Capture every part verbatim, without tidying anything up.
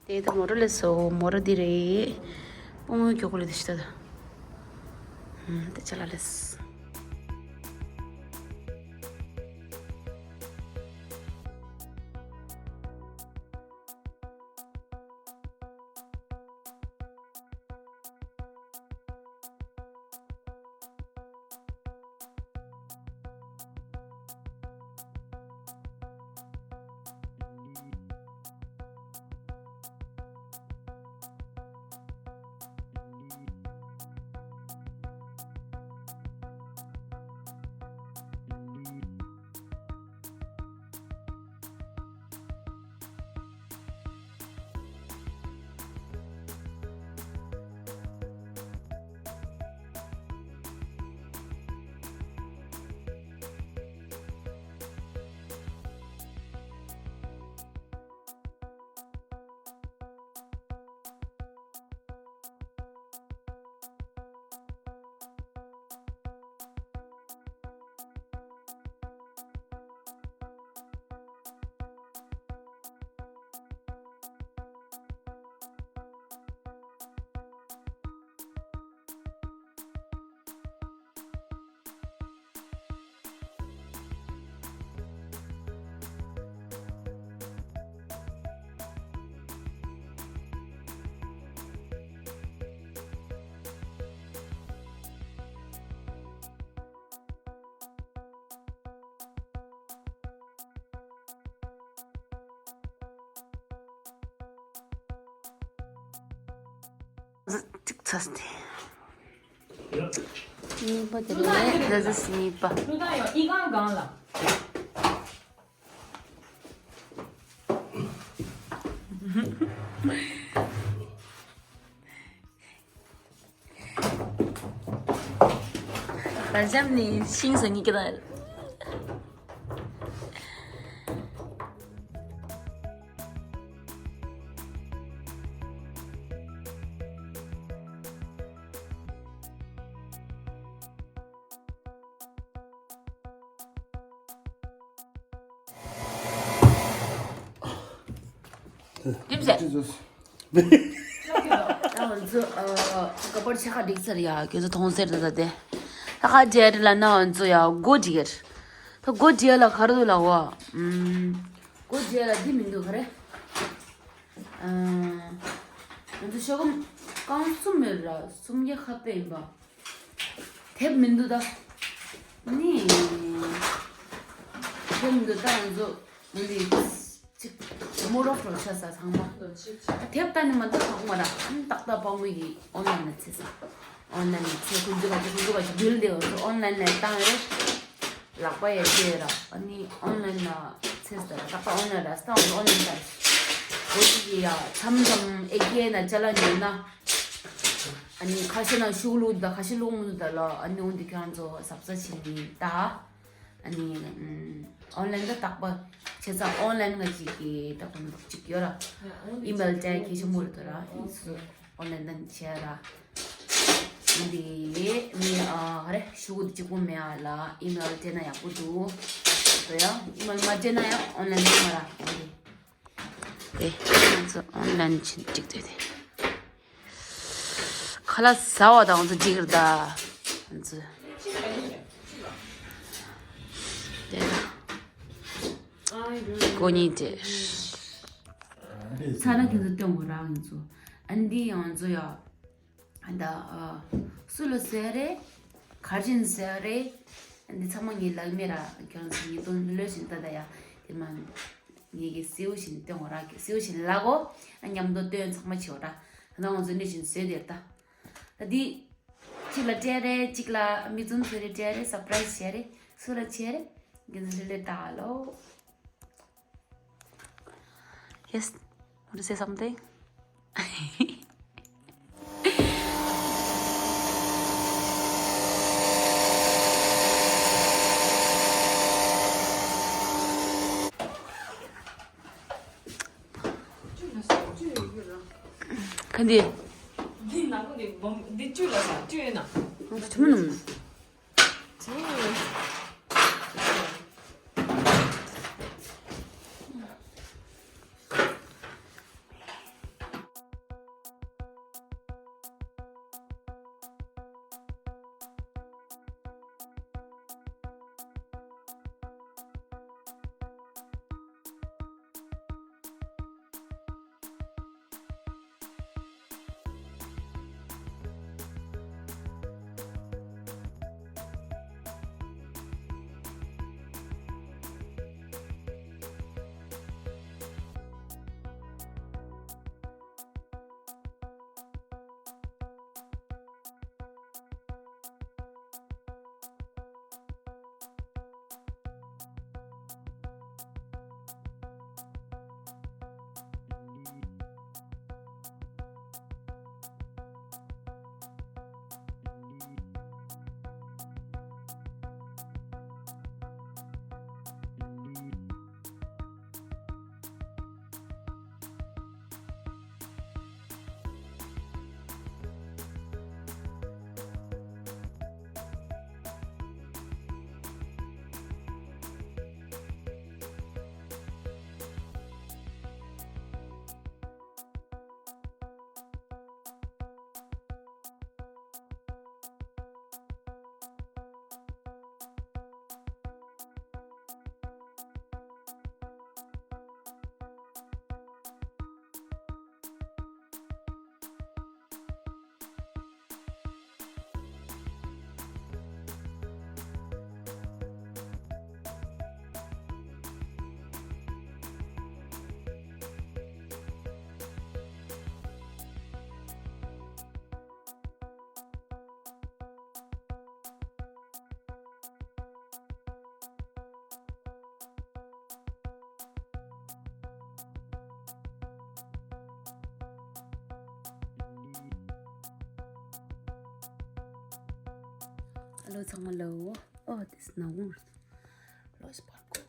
དེ་ད་མོ་རོ་ལས་སོ་མོ་རོ་འདི་རེད། ཨོ་མོ་ཀྱོ་ཀོ་ལི་དེ་ཤི་ད། ད་ཅ་ལ་ལས། གཅིག་ཚར་ཏེ། གཉིས་པ་དེ་རེད། ཟླ་ཟླ་གཉིས་པ། ལྷུ་ཐག་ཡོང་ཨི་ཁང་སྒང་ལ། ད་འཇམ་ནི་ཤིང་ས་ཉི་ཀི་ད། རིམ་བཞིན། ད་ང་ཚོ་ཨ་ཀ་པར་ཆ་ཁ་སྒྲིག་ཚར་ཡ། ཁྱོད་ཚོ་མཐོང་ཟེར་ད་ད་དེ། ད་ཁ་རྒྱལ་ལ་ན་ང་ཚོ་ཡ་སྒོ་སྒྲིག་གར། ད་སྒོ་སྒྲིག་ལ་ག་རེ་འདུག་ལ་བ། ཨམ། སྒོ་སྒྲིག་ལ་འདི་མི་འདུག་ག་རེ། ཨ། ང་ཚོ་ཤོག་སྒམ་རྐང་གསུམ་མེད་ར་སུམ་བརྒྱ་ཁ་པེ་ཡིན་པ། དེབ་མི་འདུག་ད། ནི། དེབ་མི་འདུག་ད་ང་ཚོ་འདི་ཅིག་མོ་རོགས་རོགས་ཆ་ས་ཚང་མ། དེབ་ད་ནི་མ་འདུག་ཐོག་མ་ར་ཨ་ནི་ཏག་ཏག་དཔང་མོ་ཡི་ཨོན་ལན་ལ་ཚེ་ས། ཨོན་ལན་ལ་ཚེ་ཀུན་འཛུལ་བ་ཅིག་ཀུན་འཛུལ་བ་ཅིག་བིལ་དེ་ང་ཚོ་ཨོན་ལན་ལ་བཏང་རེད། ལག་པ་ཡ་ཤེས་ར་ཨ་ནི་ཨོན་ལན་ལ་ཚེ་ས་ར་ཏག་ཏག་ཨོན་ལན་ར་སྟངས་ཨོན་ལན་ད། འོ་ཅིག་ཡ་མཚམས་མཚམས་ཨེ་ཀེ་ན་ཅ་ལ་ཉོ་ན། ཨ་ནི་ཁ་ཤས་ན་ཤུགས་བླུགས་ད་ཁ་ཤས་བླུགས་མི་འདུག་ད་ལ་ཨ་ནི་འོ་འདི་ཁྱེད་རང་ཚོ་གཟབ་གཟབ་བྱེད་ནི་ད། ཨ་ནི་ཨོན་ལན་ད་རྟག་པ་བྱས་ཙང་ཨོན་ལན་ང་ཅིག་གི་ད་ཁོ་ན་ཅིག་ཡོད་ར། ཨི་མེལ་སྤྲད་གལ་ཆེན་པོ་རེད་ད་ར། ཨོན་ལན་ད་བྱས་ར། འདི་མི་ཨ་ཧ་རེ་ཤུགས་གཅིག་པོ་མེད་ཨ་ལ་ཨི་མེལ་སྤྲད་ན་ཡག་པོ་འདུག་ད་ཡང་ཨི་མེལ་མ་སྤྲད་ན་ཡང་ཨོན་ལན་ད་མ་ར་འདི། དེ་ང་ཚོ་ཨོན་ལན་ཕྱིན་གཅིག་དེ་དེ། ཁ་ལག་ཟ་བ་དང་ང་ཚོ་འགྲིག་རེད་ད། ང་ཚོ་དེ་ལ་ཀོ་ཉིན་དེ། ཚ་ན་ཁྱེད་ཚོ་སྟོན་དགོས་ར་ང་ཚོ། ཨ་འདི་ཡང་ང་ཚོ་ཡ། ད་ཨ་སུ་ལ་ཟེར་རེད། གར་ཅན་ཟེར་རེད། འདི་ཚང་མ་ངའི་ལག་མེད་ར་ཁྱོད་ཚོ་ངའི་དོན་ལོས་བཞིན་ད་ད་ཡ། དེ་མ་ངེད་ཀྱི་སེའུ་བཞིན་སྟོན་འོ་ར་སེའུ་བཞིན་ལ་གོ། མཉམ་དུ་སྟོན་ཚང་མ་བྱེད་འོ་ར། ད་ང་ཚོ་འདི་བཞིན་བཟོས་དེར་ད། ད་འདི་གཅིག་ལ་སྤྲད་རེད། གཅིག་ལ་མིག་བཙུམ་བཟོས་རེད། སྤྲད་རེད། སར་པ་རའི་སི་བྱས་རེད། སུ་ལ་བྱས་རེད། འདི་ཚོ་ལས་ད་ལོ། Yes, want to say something? ཁ་འདི། འདི་ནག་པོ་འདི་སྦོམ་འདི་བཅུ་ལ་ས་བཅུ་ཡོད་ན། ཁྲིམས་ནམ། ཁྲིམས། Hello ཚང་མ་ལོ། ཨོ་དེས་ན་འོང་། ལོས་པར་ཀོ།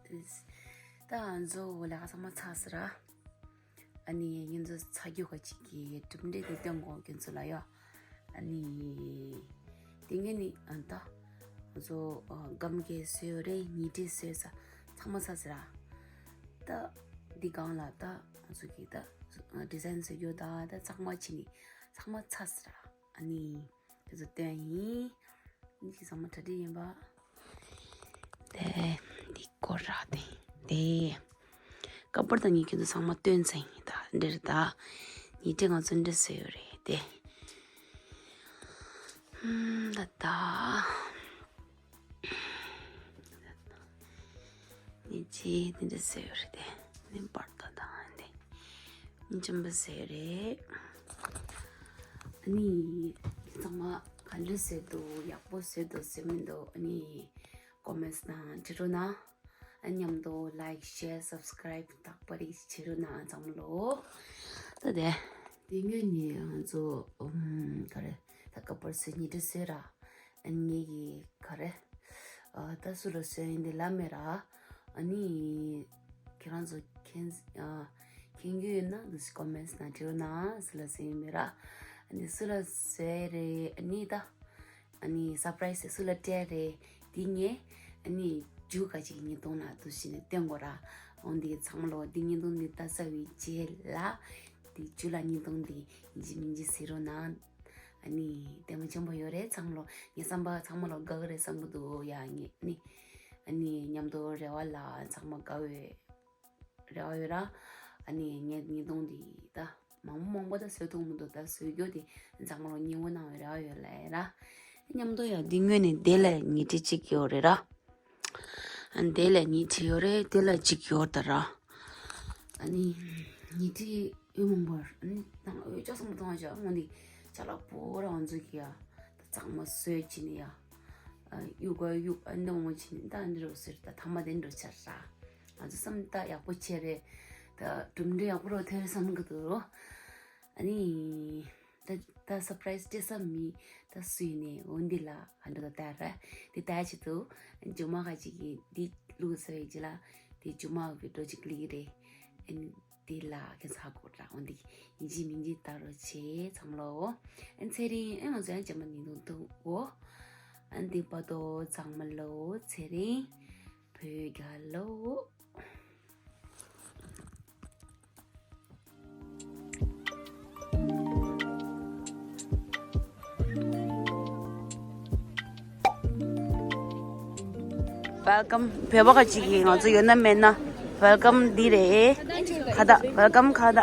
དེས། ད་ང་ཚོ་ལས་ཀ་ཚང་མ་ཚར་སོང་ར། ཨ་ནི་ང་ཚོ་ཚ་རྒྱུ་ག་ཅིག་གི་གྲུབ་འབྲས་དེ་སྟོན་གོ་ཁྱོད་ཚོ་ལ་ཡོ། ཨ་ནི། དེ་ངས་ནི་ཨ་ད། ང་ཚོ་ཨ་སྒམ་གས་བཟོས་ཡོད་རེད། ཉལ་ཁྲི་བཟོས་ས་ཚང་མ་ཚར་སོང་ར། ད། འདི་སྒང་ལ་ད་ང་ཚོ་གི་ད་ཌི་ཛའིན་བཟོ་རྒྱུ་ད་ད་ཚང་མ་བྱས་ནི་ཚང་མ་ཚར་སོང་ར། ཨ་ནི། དེ་ཚོ་སྟོན་ཡིན། འདི་ཚང་མ་གྲ་སྒྲིག་ཡིན་པ། དེ། འདི་སྐོར་ར་དེ། དེ། ཀ་པར་དང་ཉིན་ཁྱོད་ཚོ་ཚང་མ་སྟོན་ཚེ་ཡིན་ད་འདིར་ད། ཉིན་ཁྲི་ང་ཚོ་འདྲ་བཟོས་ཡོད་རེད་དེ། ཧུམ་ད་ད། ནི་ཅི་དེ་འདྲ་ཟེར་རེད་དེ། ནི་པར་ད་དང་དེ། ནི་ཅམ་པ་ཟེར་རེད། ཨ་ནི། ཚང་མ་ག་འདྲ་ཟེར་འདུག་ཡག་པོ་ཟེར་འདུག་ཟེར་མི་འདུག་ཨ་ནི། ཀོ་མེན་ཊི་ནང་བྲིས་རོགས་གནང་། ཨ་མཉམ་དུ་ལའིཀ་ཤེར་སབ་སི་ཀ་རའིབ་དག་པ་རིགས་བྱེད་རོགས་གནང་ཚང་མ་ལོ། ད་དེ། དེ་ངོས་ནས་ང་ཚོ་ཨུམ་ག་རེ་ད་ཀ་པར་ཟེར་ཉིན་འདྲ་ཟེར་ར། ཨ་ནི་ངེད་ཀྱི་ག་རེ། ཨ་ད་སུ་ལ་བཟོས་ཡིན་དེ་ལབ་མེད་ར། ཨ་ནི། ཁྱེད་རང་ཚོ་མཁྱེན་ཨ་མཁྱེན་རྒྱུ་ཡོད་ན་འདུག་སེ་ཀོ་མེན་ཊི་ནང་བྲིས་རོགས་གནང་། སུ་ལ་བཟོས་ཡིན་མེད་ར། ཨ་ནི་སུ་ལ་བཟོས་རེད། ཨ་ནི་ད། ཨ་ནི་སར་པ་རའི་སི་དེ་སུ་ལ་སྤྲད་རེད། དེ་ངས་ཨ་ནི་རྒྱུ་ག་ཅིག་ཉིས་སྟོང་ལ་འདུག་སེ་ནས་སྟོན་དགོས་ར། འོན་ཏེ་ཚང་མ་ལོ་འདི་ཉིས་སྟོང་འདི་ལྟ་ཚར་བའི་རྗེས་ལ། དེ་རྒྱུ་ལ་ཉིས་སྟོང་འདི་ཡིན་གཅིག་མིན་གཅིག་ཟེར་རོགས་གནང་། ཨ་ནི་ལྟད་མོ་ཆེན་པོ་ཡོད་རེད་ཚང་མ་ལོ། ངའི་བསམ་པ་ཚང་མ་ལོ་དགའ་གི་རེད་བསམ་གི་འདུག་ཡ། ངས་ནི་ཨ་ནི་མཉམ་དུ་རེ་བ་ལ་ཚང་མ་དགའ་བའི་རེ་བ་ཡོད་ར། ཨ་ནི་ངས་ཉིས་སྟོང་འདི་ད་མང་པོ་མང་པོ་ད་བཟོ་ཐུབ་མི་འདུག་ད་བཟོ་རྒྱུ་དེ་ཚང་མ་ལོ་སྙིང་པོ་གནང་བའི་རེ་བ་ཡོད་ལ་ཡ་ར། མཉམ་དུ་ཡ་འདི་ངོས་ནས་དེ་ལ་ཉིས་ཁྲི་གཅིག་ཡོད་རེད་ར། ཨ་ནི་དེ་ལ་ཉིས་ཁྲི་ཡོད་རེད། དེ་ལ་གཅིག་ཡོད་ད་ར། ཨ་ནི་ཉིས་ཁྲི་ཡོད་མང་པོ་ཨ་ནི་ནང་འོས་ཅག་སོང་མ་མཐོང་བ་ཅག་འོང་དེ་ཅ་ལག་པོ་ར་འོང་ཚོད་ཀྱི་ཡ། ད་གཙང་མ་བཟོས་ཕྱིན་ནས་ཡ། ཨ་གཡུག་ག་གཡུག་ཨ་འདི་འོང་ཕྱིན་ནས་ད་འདི་རུ་ཟེར་ད་ཐ་མ་དེ་འགྲོ་ཆར་ར། ང་ཚོ་བསམ་ད་ཡག་པོ་བྱས་རེད། ད་གྲུབ་འབྲས་ཡག་པོ་རུ་ཐོན་རེད་བསམ་གི་འདུག་ཨ་ནི། ད་ད་སར་པ་རའི་སི་སྤྲད་ས་མི་ད་སུ་ཡིན་ནའི་འོ་འདི་ལ་ཨ་འདྲ་ད་ལྟ་ར། དེ་ལྟ་ཆེད་དུ་ཇོ་མ་ཁ་ཅིག་གིས་འདི་བླུགས་ཟེར་བའི་རྗེས་ལ་དེ་ཇོ་མ་བི་ཌི་ཡོ་ཅིག་ལི་རེད། ཨ་ནི་དེ་ལ་ཁྱེད་ཚ་གོ་ར་འོ་འདི་ཡིན་གཅིག་མིན་གཅིག་ལྟ་རོགས་བྱེད་ཚང་མ་ལོ། ཨ་ནི་ཚེ་རིང་ཨ་ང་ཚོ་ཡང་ཇོ་མ་ནི་འདུག་འདུག་འོ། ཨ་ནི་དེ་བར་དུ་ཚང་མ་ལོ་ཚེ་རིང་བོད་རྒྱལ་ལོ། ཝེལ་ཀམ། བོད་པ་ཁ་ཅིག་གིས་ང་ཚོ་ཡོད་ན་མེད་ན་ཝེལ་ཀམ་འདི་རེད། ཁ་བཏགས་ཝེལ་ཀམ་ཁ་བཏགས།